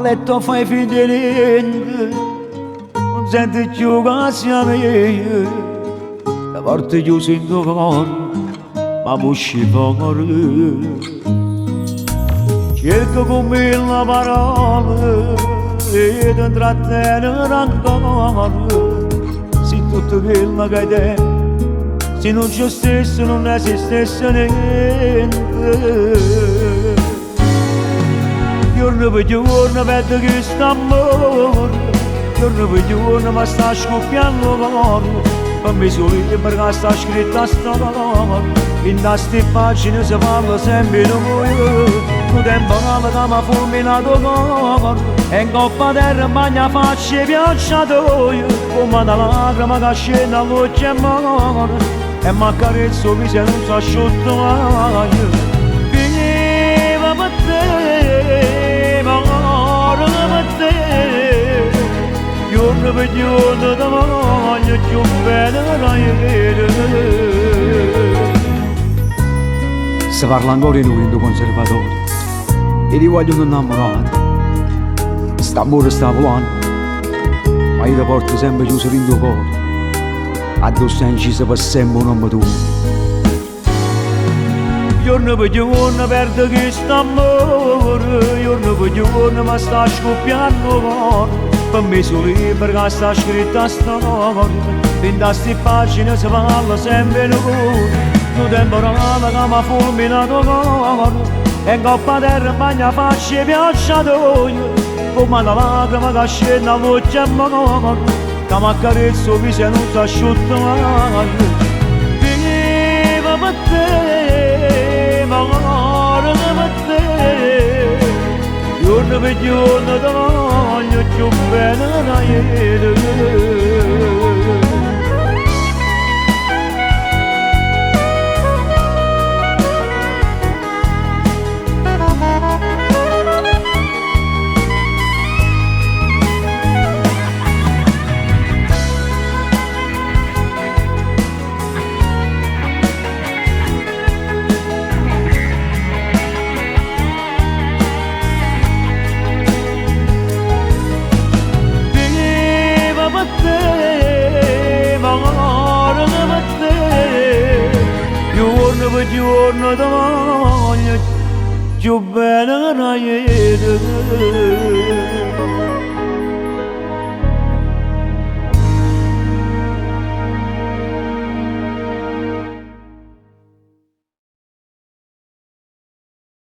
A letto fai finta 'e niente, nun sento cchiù casa mia. Te porto chiuso 'int' 'o core, ma mo ascì fore. Cerco cu mille parole 'e te 'ntrattenere ancora. Si tutto chello che tengo, si nun ce stesse nun esistesse niente. Juorno pe juorno perdo chist'ammore, juorno pe juorno me sta scuppianno 'o core, pe me sul libro ca sta scritto 'a storia, dint' 'a sti pagine se parla sempe 'e nuje, nu temporale ca m'ha fulminato 'o core, e 'ncopp' 'a terra magna 'a faccia 'e pioggia toja, comme a 'na lacrima ca scenne 'a ll'uocchie e more, e m'accarezza 'o viso e nun s'asciutta maje. Vivo pe te, moro pe te, juorno pe juorno te voglio cchiù bene d'ajere. Se parla ancora 'e nuje 'int' 'o conservatorio e d' 'e guagliune 'nnammurate. St'ammore sta vulanno, ma io te porto sempe chiuso dint' 'o core, addò sta inciso pe' sempe 'o nomme tuojo. Juorno pe juorno perdo chist'ammore, juorno pe juorno me sta scuppianno 'o core, pe me sul libro ca sta scritto 'a storia, dint' 'a sti pagine se parla sempe 'e nuje, nu temporale ca m'ha fulminato 'o core, e 'ncopp' 'a terra magna 'a faccia 'e pioggia toja, comme a 'na lacrima ca scenne 'a ll'uocchie e more, ca m'accarezza 'o viso e nun s'asciutta maje. Vivo pe te, moro pe te, juorno pe juorno te voglio cchiù bene d'ajere. Vivo pe te, moro pe te, juorno pe juorno te voglio cchiù bene d'ajere.